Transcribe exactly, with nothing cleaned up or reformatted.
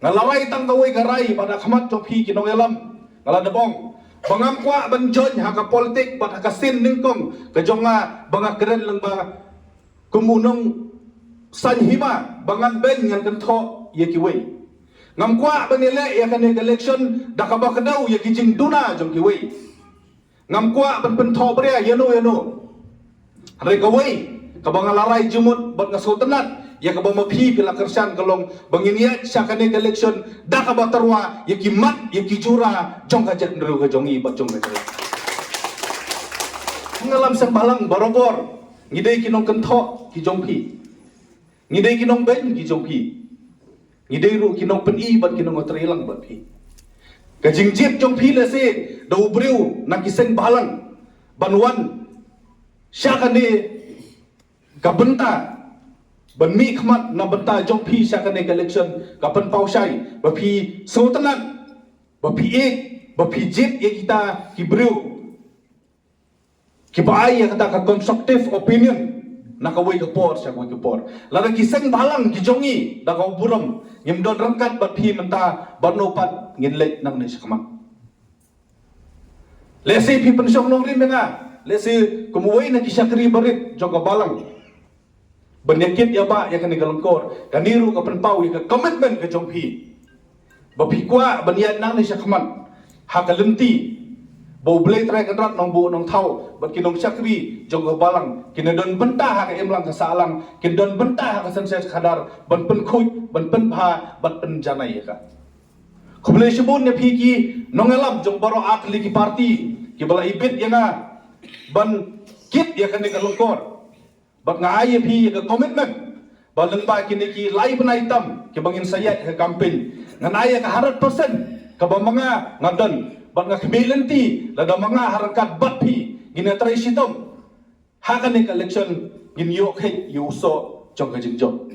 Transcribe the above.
Nga la rai tang kawei ka rai bad ha khmat jong phi ki nongïalam, nga la dep ong ba ngam kwah ban join ha ka politik bad ha ka sien nyngkong ka jong nga ba nga kren lyngba kum u nongsaiñ hima ba ngan beiñ ngan kynthoh ïa kiwei. Ngam kwah ban ïaleh ïa kane ka election da kaba kdew ïa ki jingduna jong kiwei. Ngam kwah ban pynthohbria ïano ïano. Hynrei kawei kaba nga la rai jingmut bad nga sngewtynnat ïa kaba ma phi phi la kyrshan ka long ba ngin ïaid sha kane ka election da kaba tyrwa ïa ki mat ïa ki jura jong ka jaitbynriew ka jong ngi bad jong ka jylla. Ngi lam seng bhalang barabor, ngi dei ki nongkynthoh ki jong phi. Ngi dei ki nongbeiñ ki jong phi. Ngi dei ruh ki nongpyni bad ki nongtrei lang bad phi. Ka jingjied jong phi lehse da u briew na ki seng bhalang ban wan sha kane ka bynta, ban mih khmat na bynta jong phi sha kane ka election, ka pynpaw shai ba phi sngewtynnat, ba phi ïeit, ba phi jied ïa kita ki briew kiba ai ïa kata ka constructive opinion na kawei ka por sha kawei ka por. Lada ki seng bhalang ki jong ngi da ka burom, ngim don ryngkat bad phi mynta, bad no pat ngin leit nangne shakhmat. Lehse phi pynshong nongrim ïa nga, lehse kum uwei na ki shakri barit jong ka balang, ban ïa kit ïa bah ïa kane ka lyngkor. Kane ruh ka pynpaw ïa ka commitment ka jong phi ba phi kwah ban ïaid nangne shakhmat ha ka lynti ba U Blei Trai Kynrad Nongbuh Nongthaw bad ki nongshakri jong ka balang kin ïa don bynta ha ka imlang ka sahlang, kin don bynta ha ka synshar khadar, ban pynkhuid, ban pynbha, ban pynjanai ïa ka. Khublei shibun ïa phi ki nongïalam jong baroh ar tylli ki parti kiba la ibit ïa nga ban kit ïa kane ka lyngkor. Bad nga ai ïa phi ïa ka commitment ba lyngba kine ki lai bnai tam kiba ngin sa ïaid ha ka campaign, ngan ai ïa ka hundred percent kaba ma nga nga don. Bad nga khmih lynti lada ma nga ha ryngkat bad phi ngin ïa trei shitom ha kane ka election, ngin ïoh kheit ïa u soh jong ka jingjop.